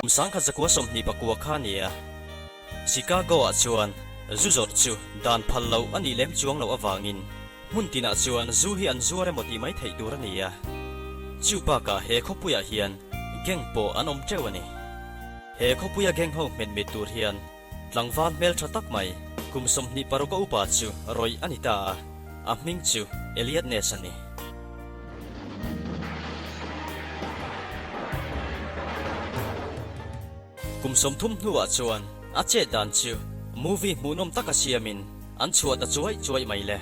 Kum 1924 kha a ni a, Chicago-ah chuan zu zawrh chu dan phal loh a nih lem chuang loh avangin hmun tinah chuan zu hi an zuar emaw tih mai theih tur a ni a. Chu bakah he khawpuiah hian gang pawh an awm teuh a ni. He khawpuia gang ho hmet mit tur hian tlangval hmeltha tak mai kum 26 a upa chu rawih a ni ta a, a hming chu Elliot Ness a ni. Kum 30 hnuah chuan a chet dan chu movie hmuhnawm taka siamin an chhuah ta chuai chuai mai le.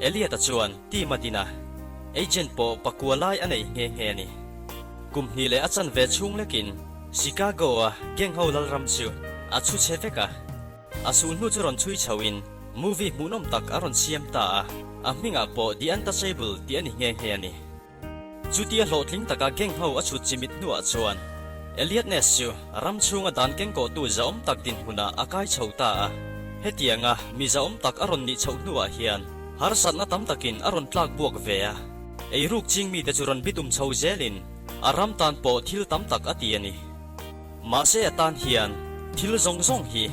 Elliot-a chuan team a din a, agent pawh pakua lai a nei nghe nghe a ni. Kum hnih leh a chanve chhung lekin Chicago-a gang ho lalram chu a chhu chhe vek a. A sulhnu chu rawn chhui chhoin movie hmuhnawm tak a rawn siam ta a, a hmingah pawh The Untouchable tih a ni nghe nghe a ni. Chutia hlawhtling taka gang ho a chhut chimit hnuah chuan Elliot Ness chu ram chhunga dan kengkawhtu zahawm tak dinhmunah a kai chho ta a. Hetianga mi zahawm tak a rawn nih chhoh hnuah hian harsatna tam takin a rawn tlak buak ve a. Eiruk ching mite chu rawn bitum chho zelin a ram tan pawh thil tam tak a ti a ni. Mahse a tan hian thil zawng zawng hi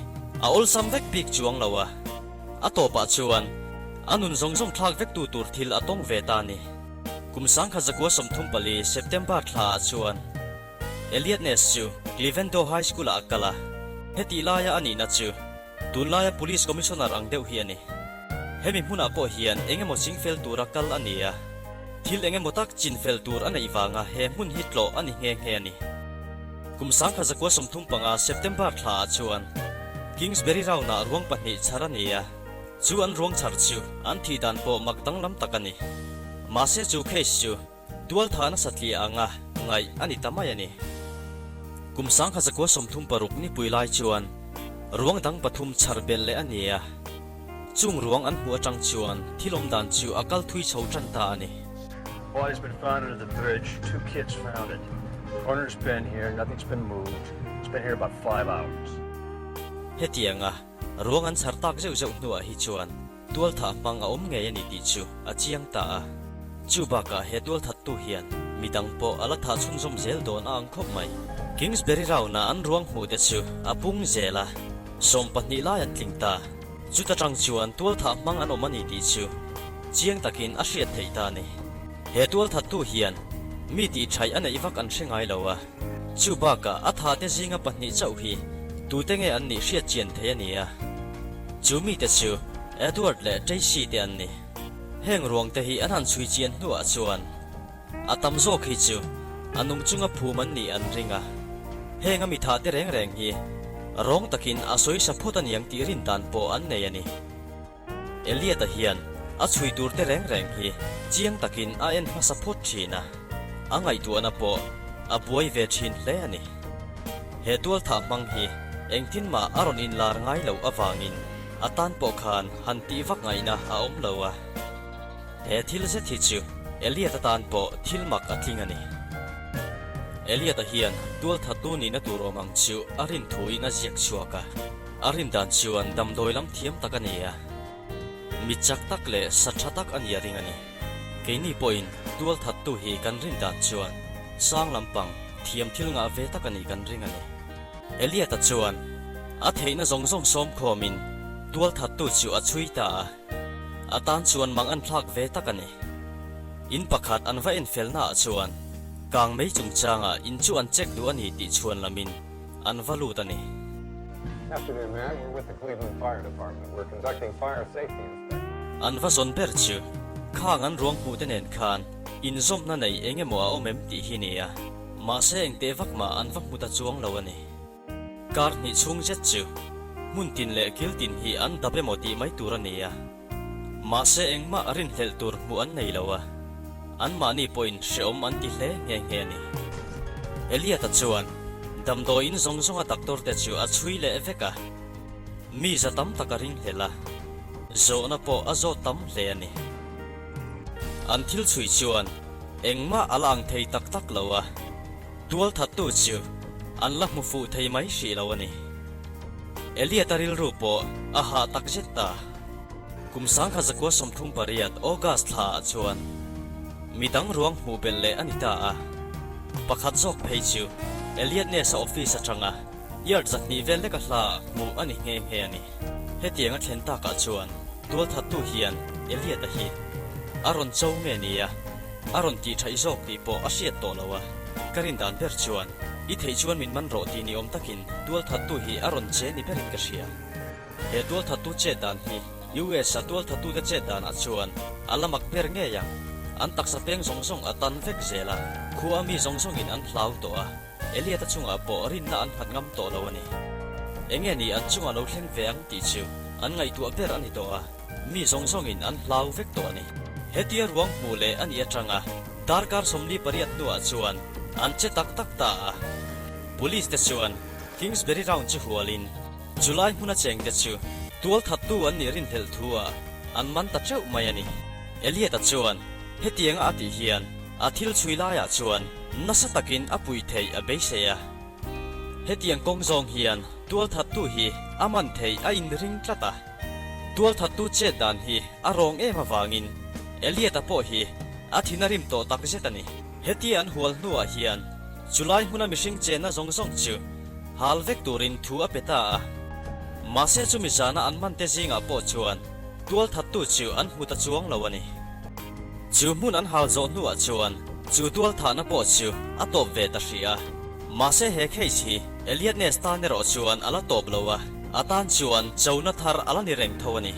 a awlsam vek bik chuang lo a. A tawpah chuan a nun zawng zawng thlak vektu tur thil a tawng ve ta a ni. Kum 1934 September thlaah chuan Elliot Ness chu Clevendo High School-ah a kal a, hetih laia a nihna chu tunlaia Police Commissioner ang deuh hi a ni. Hemi hmunah pawh hian eng emaw chingfel tura kal a ni a, thil eng emaw tak chinfel tur a neih vanga he hmun hi tlawh a ni nghe nghe a ni. Kum 1935 September thlaah chuan Kingsbury Round-ah ruang pahnih chhar a ni a. Chu an ruang chhar chu an thih dan pawh mak danglam tak a ni. Mahse chu case chu tualtha nasa tliah anga ngaih a ni ta mai a ni. Kum 1936 nipui lai chuan ruang dang pathum chhar belh leh a ni a. Chung ruang an hmuh atang chuan thil awm dan chu a kal thui chho tan ta a ni. Body's been found under the bridge, two kids found it. Coroner's been here, nothing's been moved. It's been here about 5 hours. Hetianga Ruang an chhar tak zeuh zeuh hnuah hi chuan tualthah hmang a awm ngei a ni tih chu a chiang ta a. Chu bakah he tualthattu hian midang pawh a la thah chhunzawm zel dawn a ang khawp mai. Kingsbury Round-a an ruang hmuh te chu a pung zel a, 12 lai an tling ta. Chuta tang chuan tualthah hmang an awm a ni tih chu chiang takin a hriat theih ta a ni. He tualthattu hian mi tih thaih a neih vak an hre ngai lo a. Chu bakah a tha te zinga pahnih chauh hi tute nge an nih hriat chian thei a ni a. Chu mite chu Edward leh Tracy te an ni. Heng ruang te hi an han chhui chian hnuah chuan a tam zawk hi chu a nung chunga phum an nih an ring a. Heng a mitha te reng reng hi rawng takin a sawisa phawt a niang tih rin dan pawh an nei a ni. Elliot-a hian a chhui tur te reng reng hi chiang takin a en hmasa phawt thin a, a ngaihtuahna pawh a buai ve thin hle a ni. He tualthah hmang hi engtin mah a rawn inlar ngai loh avangin a tan pawh khan han tih vak ngaihna a awm lo a. He thil zet hi chu Elliot-a tan pawh thil mak a tling a ni. Elliot-a hian tualthattu nihna tur awm ang chu a rin thuin a ziak chhuak a. A rin dan chuan damdawi lam thiam tak a ni a, mi chak tak leh sa tha tak a ni a ring a ni. Keini pawhin tual thattu hi kan rin dan chuan sang lampang thiam thil ngah ve tak a nih kan ring a ni. Elliot-a chuan a theihna zawng zawng sawm khawmin tual thattu chu a chhui ta a, a tan chuan mang an thlak ve tak a ni. In pakhat an va enfelnaah chuan kang mei chungchangah in chu an check duh a ni tih chhuan lamin an va lut a ni. Afternoon, Matt. We're with the Cleveland Fire Department. We're conducting fire safety inspections. An va zawn ber chu khang an ruang hmuh te nen khan inzawmna nei eng emaw a awm em tih hi ni a, mahse engteh vak mah an va hmu ta chuang lo a ni. Kar hnih chhung zet chu hmun tin leh kil tin hi an dap emaw tih mai tur a ni a, mahse engmah rinhlelh tur hmuh an nei lo a, anmahni pawhin hreawm an ti hle nghe nghe a ni. Elliot-a chuan damdawiin zawng zawnga doctor te chu a chhui leh vek a, mi za tam tak a ringhlel a, zawhna pawh a zawt tam hle a ni. An thil chhui chuan engmah a la ang thei tak tak lo a, tualthattu chu an la hmu fuh thei mai hrih lo a ni. Elliot-a rilru pawh a hah tak zet ta. Kum 1938 August thlaah chuan midang ruang hmuh belh leh a ni ta a. Pakhat zawk phei chu Elliot Ness-a office atanga yard 200 vel leka hla hmuh a ni nghe nghe a ni. Hetiang a thlen takah chuan tualthattu hian Elliot-a hi a rawn cho nge nia a rawn tih thaih zawk tih pawh a hriat tawh lo a. Ka rin dan ber chuan i theih chuan min man rawh tih ni awm takin tualthattu hi a rawn che ni berin ka hria. He tualthattu chet dan hi US a tualthattute chet danah chuan a la mak ber ngei ang. An taksa peng zawng zawng a tan vek zel a, khua mi zawng zawngin an hlau tawh a, Elliot-a chungah pawh rinna an nghat ngam tawh lo a ni. Enge ni an chungah lo thleng ve ang tih chu an ngaihtuah ber a ni tawh a, mi zawng zawngin an hlau vek tawh a ni. Hetia ruang hmuh leh a nih atanga darkar 48 hnuah chuan an che tak tak ta a. Police te chuan Kingsbury Round chu hualin Chulai hmuna chengte chu tualthattu an nih rinhlelh thu ah an man ta teuh mai a ni. Elliot-a chuan hetianga a tih hian a thil chhui laiah chuan nasa takin a puih theih a beisei a. Hetiang kawng zawng hian tualthattu hi a man theih a inring tlat a. Tualthattu chet dan hi a rawng em avangin Elliot-a pawh hi a thin a rim tawh takzet a ni. Hetia an hual hnuah hian chulai hmuna mihring chenna zawng zawng chu hal vek turin thu a pe ta a. Mahse chumi zana an mante zingah pawh chuan tualthattu chu an hmu ta chuang lo a ni. Chu hmun an hal zawh hnuah chuan chu tualthahna pawh chu a tawp ve ta hrih a. Mahse he case hi Elliot Ness tan erawh chuan a la tawp lo a, a tan chuan chona thar a la ni reng tho a ni.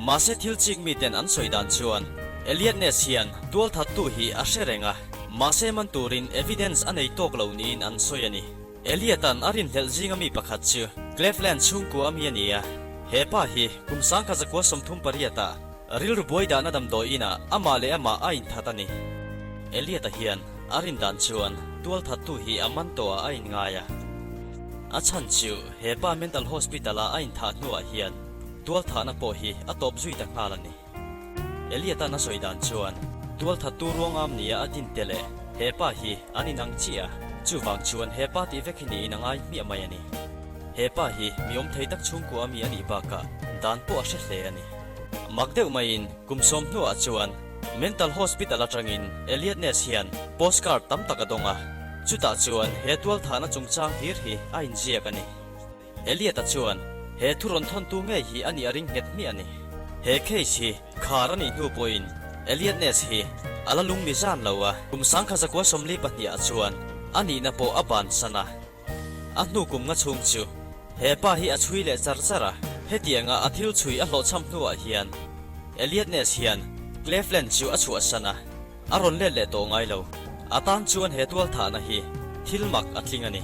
Mahse thil chik miten an sawi dan chuan Elliot Ness hian tualthattu hi a hre reng a, mahse man turin evidence a nei tawk lo niin an sawi a ni. Elliot-a'n a rinhlelh zinga mi pakhat chu Cleveland chhungkua a mi a ni a, he pa hi kum 1938 ah rilru buai dahna damdawi inah amah leh amah a inthat a ni. Elliot-a hian a rin dan chuan tualthattu hi a man tawhah a inngai a, a chhan chu he pa mental hospital-a a inthah hnuah hian Tualthahna pawh hi a tawp zui ta nghal a ni. Elliot-a'n a sawi dan chuan tualthattu ruangam nia a din te leh he pa hi an inang chiah a, chuvang chuan he pa tih vek hi niin a ngai hmiah mai a ni. He pa hi mi awm thei tak chhungkua ami a nih bakah dan pawh a hre hle a ni. Mak deuh maiin kum sawm hnuah chuan Mental Hospital atangin Elliot Ness hian postcard tam tak a dawng a, chutah chuan he tualthahna chungchang hlir hi a inziak a ni. Elliot-a chuan he thu rawn thawntu ngei hi a nih a ring nghet hmiah a ni. He case hi khar a nih hnu pawhin Elliot Ness hi a la lung ni zan lo a, kum 1942 ah chuan a nihna pawh a bansan a. A hnu kum nga chhung chu he pa hi a chhui leh char char a, hetianga a thil chhui a hlawhchham hnuah hian Elliot Ness hian Cleveland chu a chhuahsan a, a rawn let leh tawh ngai lo. A tan chuan he tualthahna hi thil mak a tling a ni.